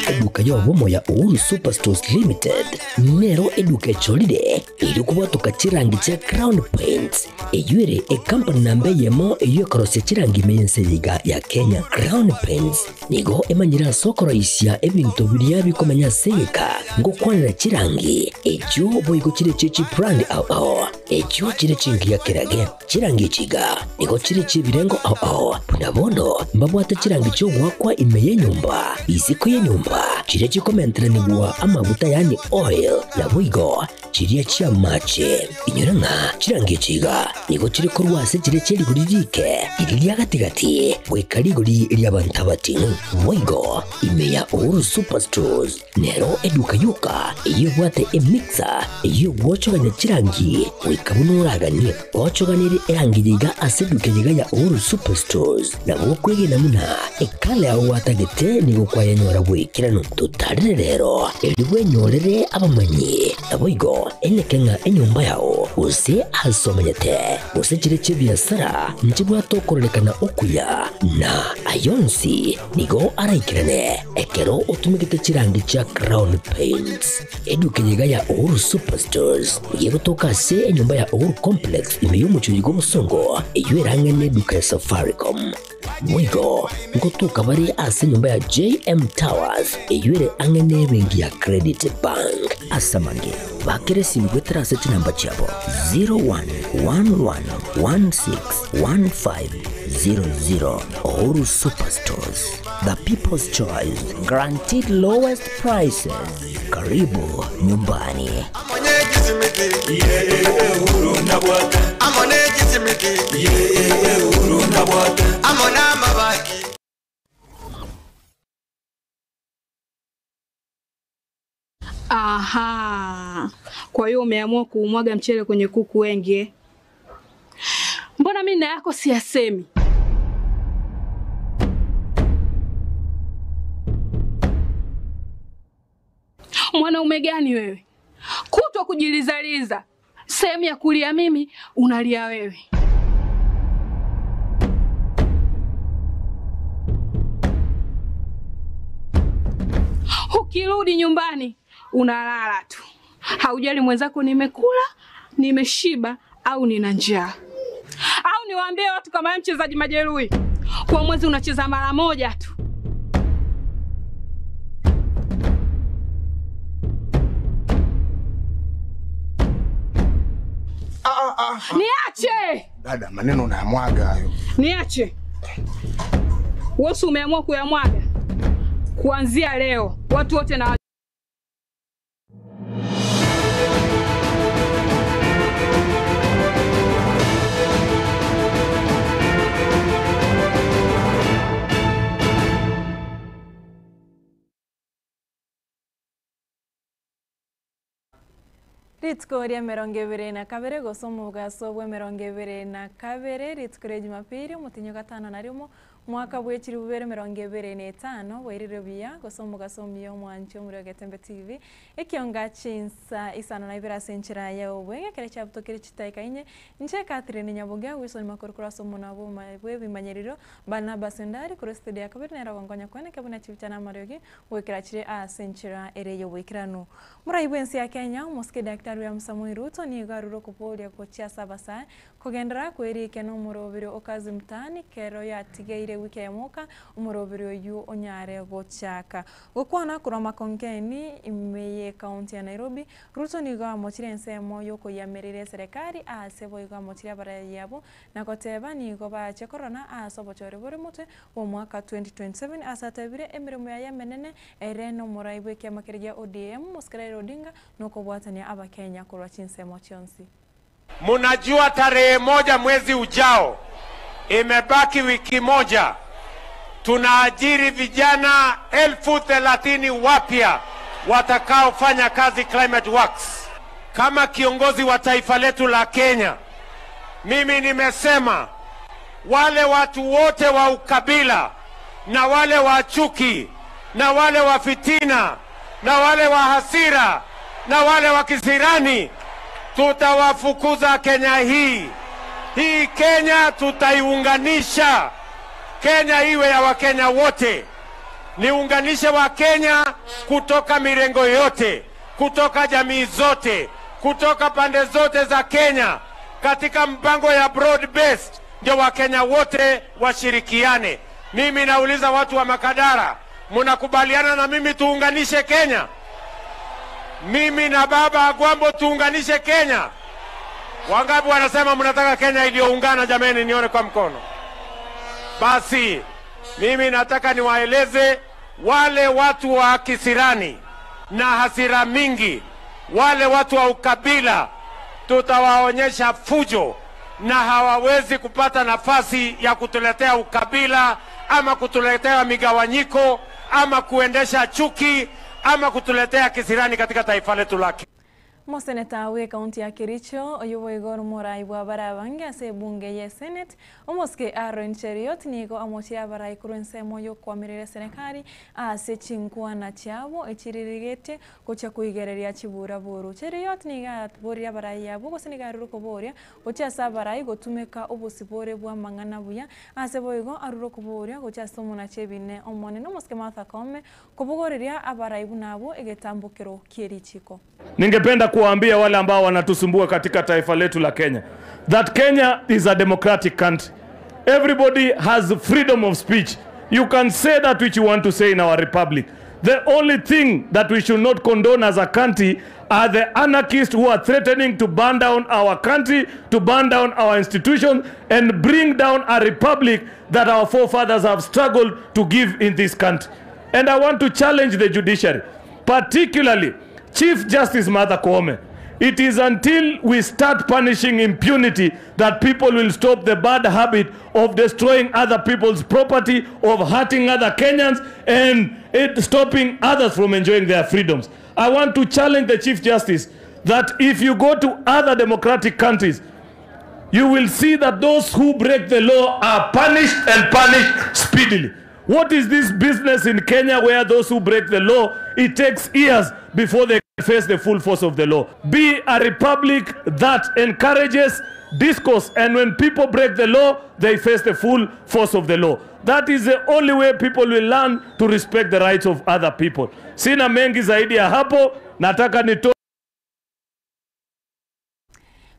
Eduka y'obomo ya Uhuru Superstores Limited nero eduka echorire erio kobwatoka chirangi chia Crown Paints, eyio ere ekampani namba eyemo eyio ekorosia chirangi ime y'ense eye iga ya Kenya. Crown Paints nigo emanyire ase okoroisia ebinto biria bikomenya ase egeka ngokwanera chirangi echio boigo chire chie chibrand ao ao echio chire chingiya kerage. Chirangi echi iga nigo chire chi'ebirengo ao ao, buna bono mbabwate chirangi chi'ogoakwa ime y'enyomba, isiko y'enyomba, chiria chikomenteranigwa amaguta yaani oil, naboigo chiria chi'amache. Inyora ng'a chirangi echi iga nigo chire korwa ase chiria chie rigori riike, riria ria gati-gati, goika rigori ri'abanto abating'u. Boigo ime ya Uhuru Superstores Nero eduka yoka eyio ebwate emixer eyio egwochogania chirangi goika buna oraganie. Ochoganirie erangi yaiga ase eduka eyeiga ya Uhuru Superstores nabo okwegena buna ekala yao gwatagete nigo kwayenyora bw'ekeranu. Totarere rero erio bwenyorere abamanyi naboigo eneke ng'a enyomba yao gose ase omenyete gose chire chi'ebiasara nchibwate okororekana okuya na ayonsi Nigo araikerane ekero otumegete chirangi chia Crown Paints. Eduka eye iga ya Uhuru Superstores nigo egotoka ase enyomba ya Uhuru Complex ime y'omochie oyo bw'obosongo eyio erang'e neduka ya Safaricom. Boigo ngotoka bare ase enyomba ya JM Towers eyio ere ang'e nebenki ya Credit Bank. Ase amange, bakera esimi goetera ase chinamba chiabo 0111161500. Uhuru Superstores, the people's choice, guaranteed lowest prices. Karibu nyumbani. Aha, kwa hiyo umeamua kuumwaga mchele kwenye kuku wengi eh? Mbona mimi na yako siyasemi? Mwanaume gani wewe? Kutwa kujilizaliza, sehemu ya kulia mimi unalia wewe. Ukirudi nyumbani unalala tu, haujali mwenzako nimekula, nimeshiba au nina njaa. Au niwaambie watu kama wewe mchezaji majeruhi, kwa mwezi unacheza mara moja tu. Niache, Dada, maneno unayamwaga hayo. niache. Wewe si umeamua kuyamwaga? Kuanzia leo watu wote na Rituko ria emerongo ebere na kabere gose omogaso bwa emerongo ebere na kabere rituko ria Jumapili omotinyo gatano na rimo mwaka bwa echiribu bibere emerongo ebere na etano bwairire buya gose omogaso omuya omwanchi omorero o Getembe TV ekionga chinsa isano na ibere ase enchera ya obweng'e ekere chiabutokire chitaika inye inche Catherine Nyaboge Wilson Makori korwa ase omonwa bwa bwa ebimanyerero Barnabas Ondari korwa estudio ya kabere nere ogonkonya kwane kebuna chibicha na amariogi goikera chire ase enchera ere ya oboikeranu. Morai bw'ense ya Kenya, omosike Daktari William Samoei Ruto nigo arure okoboria gochia ase abasae kogenderera kwerikia nomoroberi o Kazi Mtaani kero yatigeire ewiki eyemo oka omoroberi oyio onyare gochaka. Gokwana korwa Makongeni ime y'ecounty ya Nairobi, Ruto nigo amochire ensemo yokoyiamerera eserekari aase boigo amochire abarayia abwo na goteba nigo bache kororana aase obochori bore motwe bw'omwaka 2027 ase atebire emeremo yaye emenene ere nomorai bw'ekiama keria gia ODM Mosike Raila Odinga nokobwatania Abakenya korwa chinsemo chionsi. Munajua tarehe moja mwezi ujao, imebaki wiki moja, tunaajiri vijana 30,000 wapya watakaofanya kazi Climate Works. Kama kiongozi wa taifa letu la Kenya, mimi nimesema wale watu wote wa ukabila na wale wa chuki na wale wa fitina na wale wa hasira na wale wa kisirani tutawafukuza Kenya hii. Hii Kenya tutaiunganisha, Kenya iwe ya Wakenya wote. Niunganishe Wakenya kutoka mirengo yote, kutoka jamii zote, kutoka pande zote za Kenya katika mpango ya broad based, ndio Wakenya wote washirikiane. Mimi nauliza watu wa Makadara, mnakubaliana na mimi tuunganishe Kenya? Mimi na baba Agwambo tuunganishe Kenya? Wangapi wanasema mnataka Kenya iliyoungana? Jameni, nione kwa mkono. Basi mimi nataka niwaeleze wale watu wa kisirani na hasira mingi, wale watu wa ukabila, tutawaonyesha fujo na hawawezi kupata nafasi ya kutuletea ukabila ama kutuletea migawanyiko ama kuendesha chuki ama kutuletea kisirani katika taifa letu la Kenya. Moseneta wa ekaunti ya Kericho oyo boigo ore omorai bwa abare abange ase ebunge ya esenate omosike Aaron Cheruiyot nigo amochire abarai korwa ensemo ya okoamerera eserekari ase chinkwana chiabo echiririgetie gochia koigereria chiburaburu. Cheruiyot nigo aborie abarai abwo gose nigo arure okoboria gochia ase abarai gotumeka obosibore bwa amang'ana buya ase boigo arure okoboria gochia ase omonachi ebine omonene omosike Martha Koome kobogoreria abarai buna abwo egetambokero kia erichiko. Ningependa kuwaambia wale ambao wanatusumbua katika taifa letu la Kenya that Kenya is a democratic country. Everybody has freedom of speech. You can say that which you want to say in our republic. The only thing that we should not condone as a country are the anarchists who are threatening to burn down our country, to burn down our institutions, and bring down a republic that our forefathers have struggled to give in this country. And I want to challenge the judiciary, particularly Chief Justice Martha Koome. It is until we start punishing impunity that people will stop the bad habit of destroying other people's property, of hurting other Kenyans, and stopping others from enjoying their freedoms. I want to challenge the Chief Justice that if you go to other democratic countries, you will see that those who break the law are punished and punished speedily. What is this business in Kenya where those who break the law, it takes years before they face the full force of the law? Be a republic that encourages discourse, and when people break the law, they face the full force of the law. That is the only way people will learn to respect the rights of other people. Sina mengi zaidi ya hapo, nataka nitoe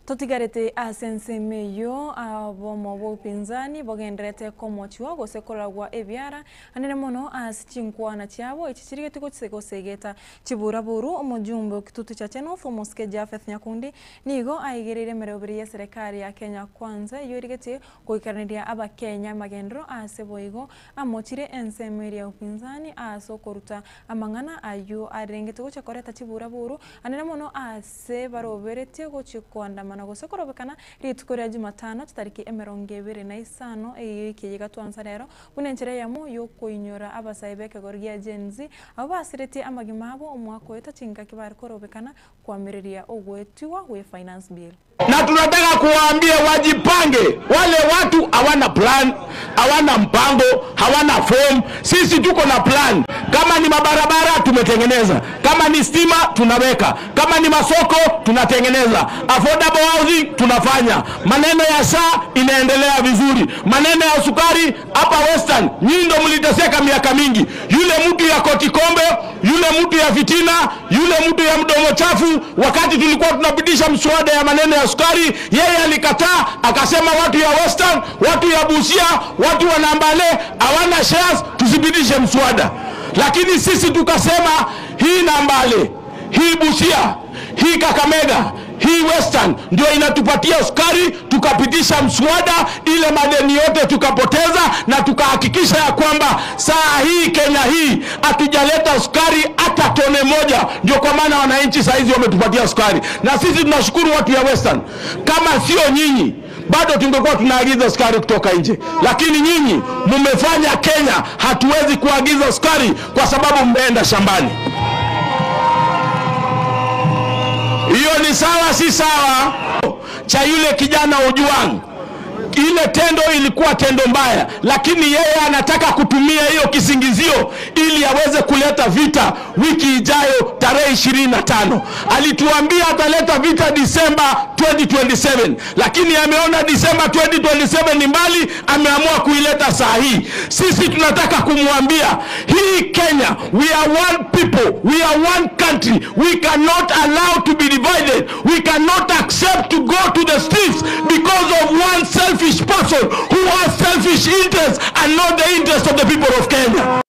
Totigarete ase ensemo eywo abomo bwa upinzani bogenderete komochiwa gose koragwa ebiara anene mono ase chinkwana chiabo echi chirigete gose gosegeta chiburaburu omojumbe okitutu cha North omosike Japheth Nyakundi nigo aigereire emeroberi ya serikali ya Kenya Kwanza eyo erigete goikaraneria abakenya amagendero ase boigo amochire ensemo eria ya upinzani ase okoruta amang'ana aywo arengete gocha koreta chiburaburu anene mono ase baroberetie gochi koandamana gose korobekana rituko ria Jumatano chitariki emerongo ebere na isano eyiki yigatwansa rero buna enchera eyemo yokoinyora abasae ba ekegori gia Gen Z abo basiretie amagima abo omwaka oyo tachingaki bari korobekana kwamireria ogwetiwa gwe finance bill. Na tunataka kuwaambia wajipange. Wale watu hawana plan, hawana mpango, hawana form. Sisi tuko na plan. Kama ni mabarabara tumetengeneza, kama ni stima tunaweka, kama ni masoko tunatengeneza, affordable housing tunafanya, maneno ya SHA inaendelea vizuri, maneno ya sukari hapa Western, nyinyi ndio mliteseka miaka mingi. Yule mtu ya Kotikombe, yule mtu ya fitina, yule mtu ya mdomo chafu, wakati tulikuwa tunapitisha mswada ya maneno ya sukari, yeye alikataa, akasema watu ya Western, watu ya Busia, watu wa Nambale hawana shares, tusipitishe mswada. Lakini sisi tukasema hii Nambale, hii Busia, hii Kakamega, hii Western ndio inatupatia sukari. Tukapitisha mswada, ile madeni yote tukapoteza, na tukahakikisha ya kwamba saa hii Kenya hii hatujaleta sukari hata tone moja. Ndio kwa maana wananchi saa hizi wametupatia sukari, na sisi tunashukuru watu ya Western. Kama sio nyinyi bado tungekuwa tunaagiza sukari kutoka nje, lakini nyinyi mmefanya Kenya hatuwezi kuagiza sukari kwa sababu mmeenda shambani. Hiyo ni sawa, si sawa? Cha yule kijana Ojwang, Ile tendo ilikuwa tendo mbaya, lakini yeye anataka kutumia hiyo kisingizio ili aweze kuleta vita wiki ijayo tarehe 25. Alituambia ataleta vita Disemba 2027, lakini ameona Disemba 2027 ni mbali, ameamua kuileta saa hii. Sisi tunataka kumwambia hii Kenya, we are one people, we are one country, we cannot allow to be divided, we cannot accept to go to the streets because of one selfish person who has selfish interests and not the interest of the people of Kenya.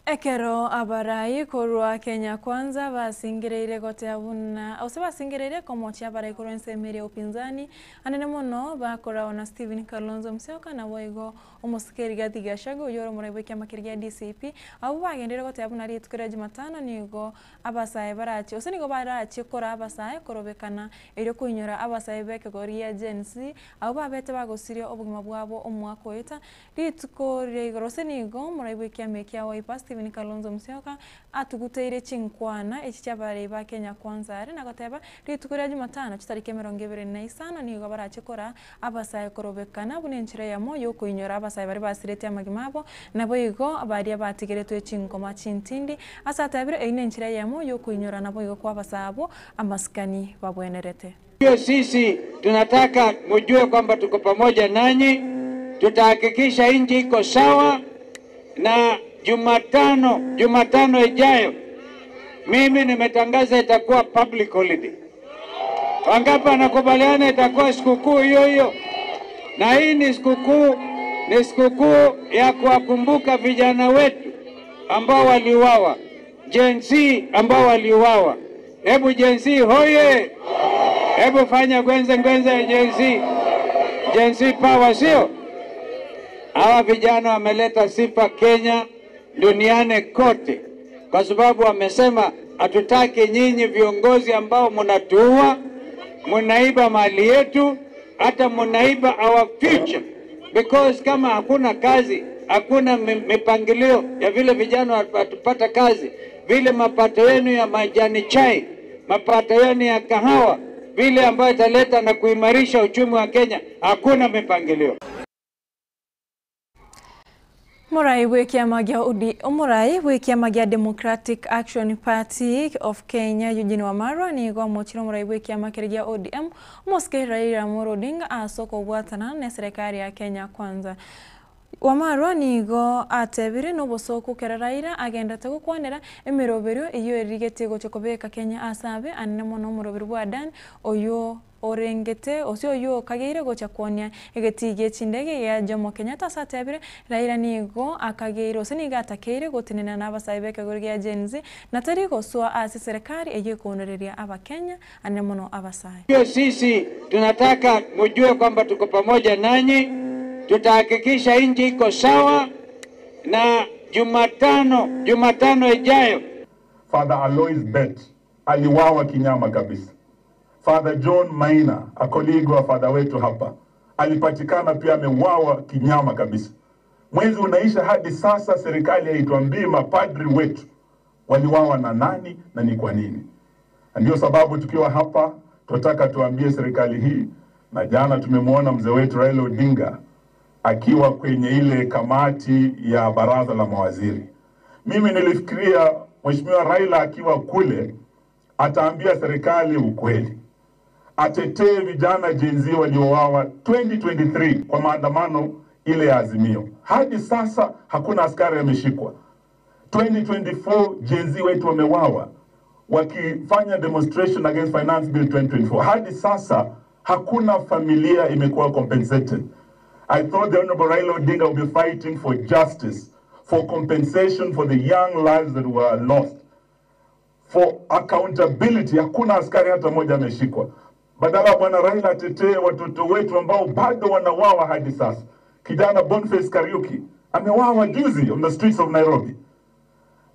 Ekero abarai korwa Kenya Kwanza basingereire gotea buna ose basingereire komochia abarai korwa ensemo ya upinzani anene mono bakoragwo na Stephen Kalonzo Musyoka na boigo omosike Rigathi Gachagua oyo ore omorai bwa ekiama keria gia DCP abwo bagendeire gotea buna rituko ria Jumatano nigo abasae barache ose nigo barache kora abasae korobekana erio koinyora abasae ba ekegori gia Gen Z abwo babete bagosiria obogima bwabo omwaka oeta rituko riria igoro ose nigo omorai bwa ekiama ekia Wiper Stephen Kalonzo Musyoka atuguteire chinkwana echi chiabarei ba Kenya Kwanza are na goteba rituko ria Jumatano chitariki 25 nigo barache kora abasae korobekana buna enchera eyemo ya okoinyora abasae baria basirete amagima abo nabo igo baria batigeretwe chinkoma chintindi ase atebire eywo na enchera eyemo ya okoinyora nabo igo kwa abasae abwo amasikani babwenerete. Hiyo sisi tunataka mujue kwamba tuko pamoja nanyi, tutahakikisha nchi iko sawa na Jumatano ijayo mimi nimetangaza itakuwa public holiday. Wangapi wanakubaliana itakuwa sikukuu hiyo hiyo? Na hii ni sikukuu, ni sikukuu ya kuwakumbuka vijana wetu ambao waliuawa, Gen Z ambao waliuawa. Hebu Gen Z hoye! Hebu fanya gwenze gwenze ya Gen Z. Gen Z power, sio? Hawa vijana wameleta sifa Kenya duniani kote, kwa sababu wamesema hatutaki nyinyi viongozi ambao mnatuua, mnaiba mali yetu, hata mnaiba our future, because kama hakuna kazi, hakuna mipangilio ya vile vijana watupata kazi, vile mapato yenu ya majani chai, mapato yenu ya kahawa, vile ambayo italeta na kuimarisha uchumi wa Kenya, hakuna mipangilio. Murai bwa ekiama gia OD, omorai bwa ekiama gia Democratic Action Party of Kenya Eugene Wamalwa nigo amochire omorai bwa ekiama keria gia ODM omosike Raila Amolo Odinga ase okobwatana na eserekari ya Kenya Kwanza. Wamalwa nigo atebire na obosoku kera Raila agendete gokwanera emiroberio eywo erigetie gocha kobeka Kenya ase abe anene mono omoroberi bwa Adani oyo orengete ose oyo okageire gocha kwonia egeti gie chindege gia Jomo Kenyatta ase atebire Raila nigo akageire ose nigo atakeire gotenena na abasae ba ekegori gia Gen Z na tari gosoa ase serikali eywo ekonereria abakenya anene mono abasae. Hiyo sisi tunataka mujue kwamba tuko pamoja nanyi, tutahakikisha nchi iko sawa na Jumatano ijayo Father Alois Bett aliwawa kinyama kabisa. Father John Maina, a colleague wa father wetu hapa, alipatikana pia ameuawa kinyama kabisa. Mwezi unaisha hadi sasa serikali haituambii mapadri wetu waliwawa na nani na ni kwa nini. Na ndio sababu tukiwa hapa tunataka tuambie serikali hii, na jana tumemwona mzee wetu Raila Odinga akiwa kwenye ile kamati ya baraza la mawaziri. Mimi nilifikiria Mheshimiwa Raila akiwa kule ataambia serikali ukweli, atetee vijana Gen Z waliouawa 2023 kwa maandamano ile ya Azimio. Hadi sasa hakuna askari ameshikwa. 2024 Gen Z wetu wameuawa wakifanya demonstration against Finance Bill 2024. Hadi sasa hakuna familia imekuwa compensated. I thought the Honorable Raila Odinga would be fighting for justice, for compensation for the young lives that were lost, for accountability. Hakuna askari hata mmoja ameshikwa. Badala ya bwana Raila atetee watoto wetu ambao bado wanawawa hadi sasa. Kijana Boniface Kariuki amewawa juzi on the streets of Nairobi,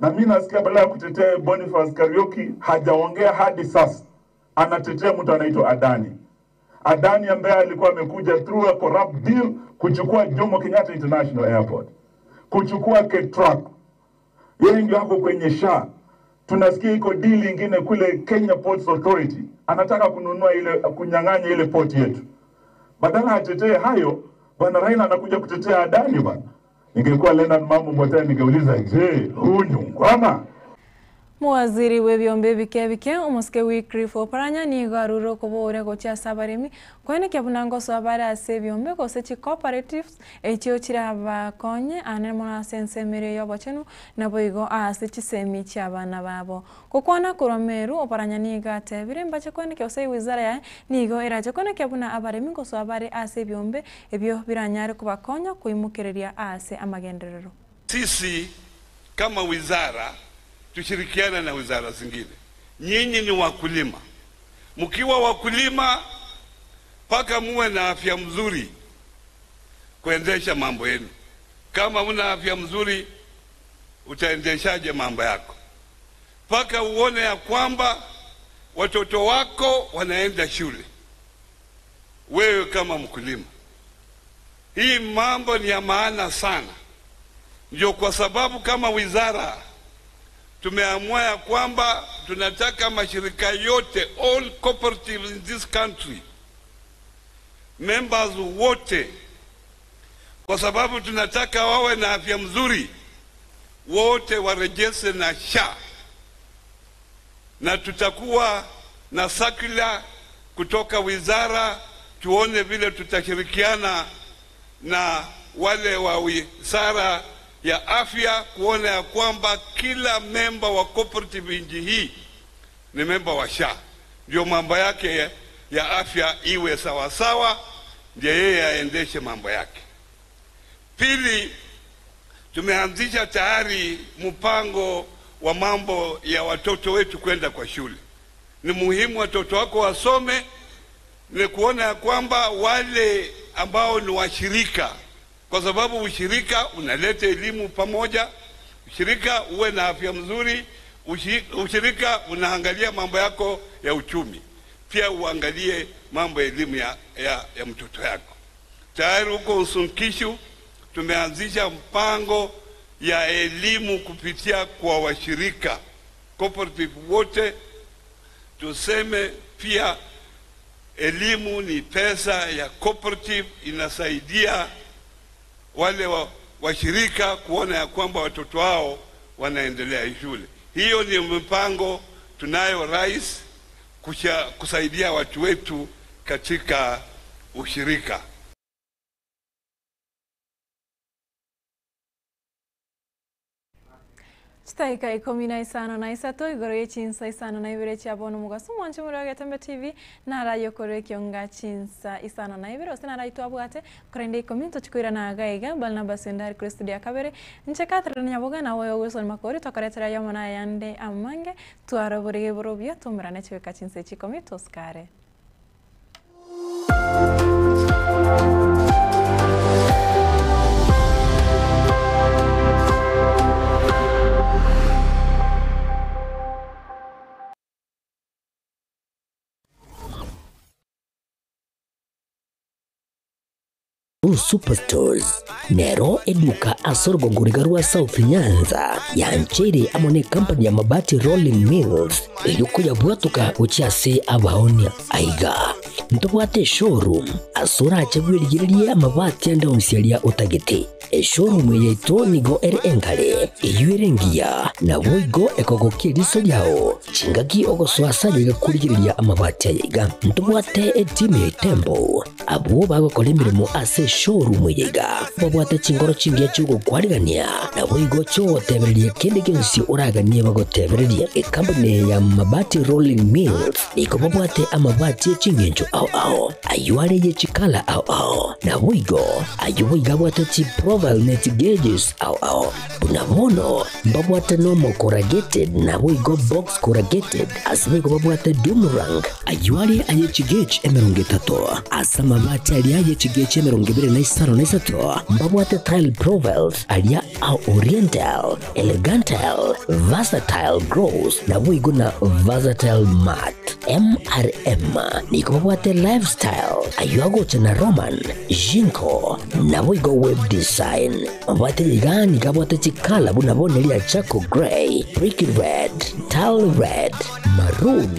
na mimi nasikia badala ya kutetea Boniface Kariuki hajaongea hadi sasa, anatetea mtu anaitwa Adani. Adani ambaye alikuwa amekuja through a corrupt deal kuchukua Jomo Kenyatta International Airport, kuchukua KETRAC, yeye ndio ako kwenye SHA. Tunasikia iko deal ingine kule Kenya Ports Authority, anataka kununua ile, kunyang'anya ile port yetu. Badala atetee hayo, bwana Raila anakuja kutetea Adani bwana. Ningekuwa Leonard Mambo Mbote ningeuliza, je, huu ni ungwana? Mowaziri bwa ebiombe ebike ebike omosike Wycliffe Oparanya nigo arure okoboria gochia ase abaremi koenekia buna ngosoa bare ase ebiombe gose chicooperatives echio chirabakonye ane mono ase ensemo ere ya obochenu naboigo ase chisemi chia abana babo. Gokwana korwa Meru, Oparanya nigo atebire mbache koenekia gose ewizara yaye nigo erache koenekia buna abaremi ngosoa bare ase ebiombe ebio biranyare kobakonya koimokereria ase amagenderero. Sisi kama wizara tushirikiane na wizara zingine. Nyinyi ni wakulima, mkiwa wakulima mpaka muwe na afya mzuri kuendesha mambo yenu. Kama una afya mzuri, utaendeshaje mambo yako? Mpaka uone ya kwamba watoto wako wanaenda shule, wewe kama mkulima. Hii mambo ni ya maana sana, ndio kwa sababu kama wizara tumeamua ya kwamba tunataka mashirika yote, all cooperatives in this country, members wote, kwa sababu tunataka wawe na afya mzuri, wote warejese na SHA, na tutakuwa na circular kutoka wizara, tuone vile tutashirikiana na wale wa wizara ya afya kuona ya kwamba kila memba wa cooperative nchi hii ni memba wa SHA, ndio mambo yake ya afya iwe sawasawa, ndio yeye aendeshe mambo yake. Pili, tumeanzisha tayari mpango wa mambo ya watoto wetu kwenda kwa shule. Ni muhimu watoto wako wasome, ni kuona ya kwamba wale ambao ni washirika, kwa sababu ushirika unaleta elimu pamoja, ushirika uwe na afya mzuri, ushirika unaangalia mambo yako ya uchumi, pia uangalie mambo ya elimu ya mtoto yako. Tayari huko Uasin Gishu tumeanzisha mpango ya elimu kupitia kwa washirika cooperative wote. Tuseme pia elimu ni pesa ya cooperative, inasaidia wale washirika kuona ya kwamba watoto wao wanaendelea shule. Hiyo ni mpango tunayo rais, kusaidia watu wetu katika ushirika. Chitaika 13 igoro ye chinsa 52 chia bono mogaso mwanche muri Getembe TV narayo kore kionga chinsa 52 ose narayo twabwate korende 10 tochikoirana gaiga Barnabas Ndari kuri studio ya kabere nche Catherine Nyaboga nawe Wilson Makori tokoretera yamona yande amange twarobore borobia tumerane chibeka chinsa 10 toskare. Superstores nero eduka asorgongoriga rwa South Nyanza yanchere amo ne company ya Mabati Rolling Mills eyuko yabwatuka gochiase abaonia aiga ntobwate showroom asora achabwerigereria amabati andaonsiaria otagete eshowroom yaito nigo ere enkare eyuere ngiya naboigo ekogokia eriso riao chingaki ogosoasaria gakurigereria amabati ayaiga ntobwate etimu ya Itembo abwo bagokora emirimo ase showroom yaiga babwate chingoro chingiya chiogokwarigania naboigo chiogotebereria kende gionsi oraganie bagotebereria ekampani ya Mabati Rolling Mills nigo babwate amabati echingencho ao ao ayo are ye chikala ao ao naboigo ayo boiga abwate chiprofile net gauges ao ao buna bono mbabwate nomo corrugated naboigo box corrugated ase boigo babwate doomerang ayo are aye chigauge 30 ase amabati aria aye chigauge 25 mbabwate tile profiles aria au oriental elegantal versatile gross naboigo na versatile mat MRM niko babwate lifestyle ayo agocha na Roman Jinko naboigo web design mabwate igani gabwate chikala buna boneria charcoal grey brick red tile red maroon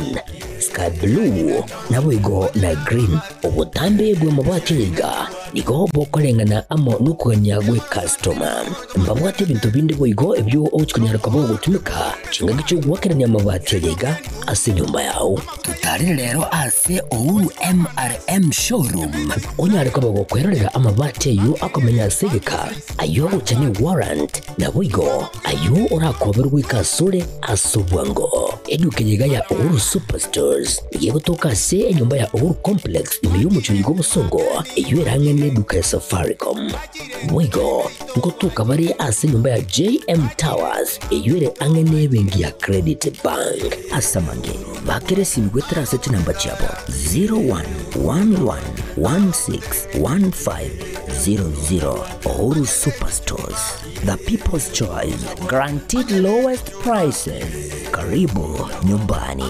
ka blue, naboigo na green. Obotambe bw'amabati aya iga nigo bokoreng'ana amo nokogania gw'ekastoma. Mbabwate ebinto binde boigo ebio ogochia konyara koba ogotumeka chingaki chi'ogoakerania amabati aya iga ase enyomba yao. Totarere rero ase Uhuru MRM Showroom onyare koba gokwerorera amabati ayio akomenya ase egeka, ayio agocha ne warrant, naboigo ayio orakoberwe goika asore ase obwango. Eduka eye iga ya Uhuru Superstores nigo egotoka ase enyomba ya Uhuru Complex ime y'omochie oyo bw'obosongo eyio erang'e neduka ya Safaricom. Boigo ngotoka bare ase enyomba ya JM Towers eyio ere ang'e nebenki ya Credit Bank. Ase amange, bakera esimi goetera ase chinamba chiabo 0111161500. Uhuru Superstores, the people's choice, guaranteed lowest prices. Karibu nyumbani.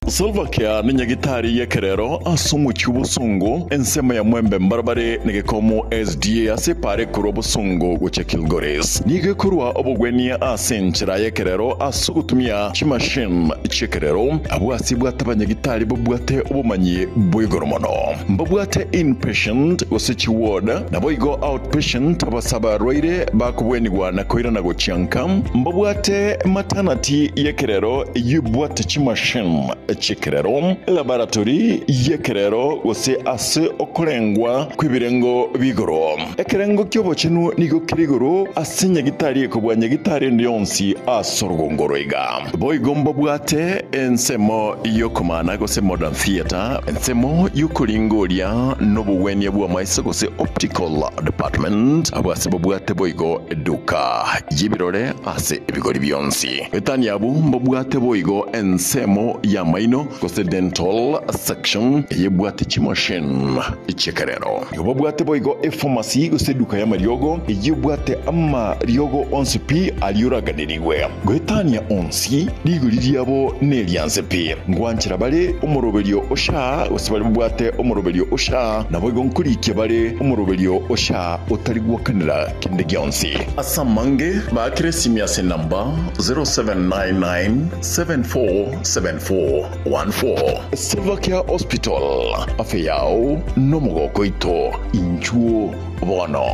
Silvercare nenyagitari y'ekerero ase omochie obosongo ensemo ya Mwembe mbarabare negekomo SDA ase epara ekorwa Bosongo gochia Kilgoris. Nigo ekorwa obogwenia ase enchera y'ekerero ase ogotumia chimachine chi'ekerero. Abwo ase bwate abanyagitari babwate obomanyi bwa igoro mono. Mbabwate inpatient gose chiward naboigo outpatient abase abarwaire bakobwenigwa na koirana gochia nka. Mbabwate maternity y'ekerero eyio ebwate chimachine chi'ekerero, elaboratory y'ekerero gose ase okorengwa kw'ebirengo bi'igoro. Ekerengo ki'obochenu nigo kere igoro ase nyagitari ekobua nyagitari ende yonsi ase orogongo roiga. Boigo mbabwate ensemo y'okomana gose modern theatre, ensemo y'okoringoria nobogwenia bw'amaiso gose optical department, abwo ase babwate boigo eduka y'ebirore ase ebigori bionsi. Goetania abwo mbabwate boigo ensemo y'amaino gose dental section eyebwate chimachine chi'ekerero. Nigo babwate boigo epharmacy gose eduka y'amariogo eyebwate amariogo onsi pi aria oraganерigwe. Goetania onsi, rigori riabo nerianse pi. Ngwanchera bare omoroberio o SHA gose baria babwate omoroberio o SHA, naboigo nkorikia bare omoroberio o SHA otari gwakanera kende gionsi. Ase amange, baakere esimi ase enamba 0799747414. Silvercare Hospital, afya yao nomogoko oito, inchuo bono.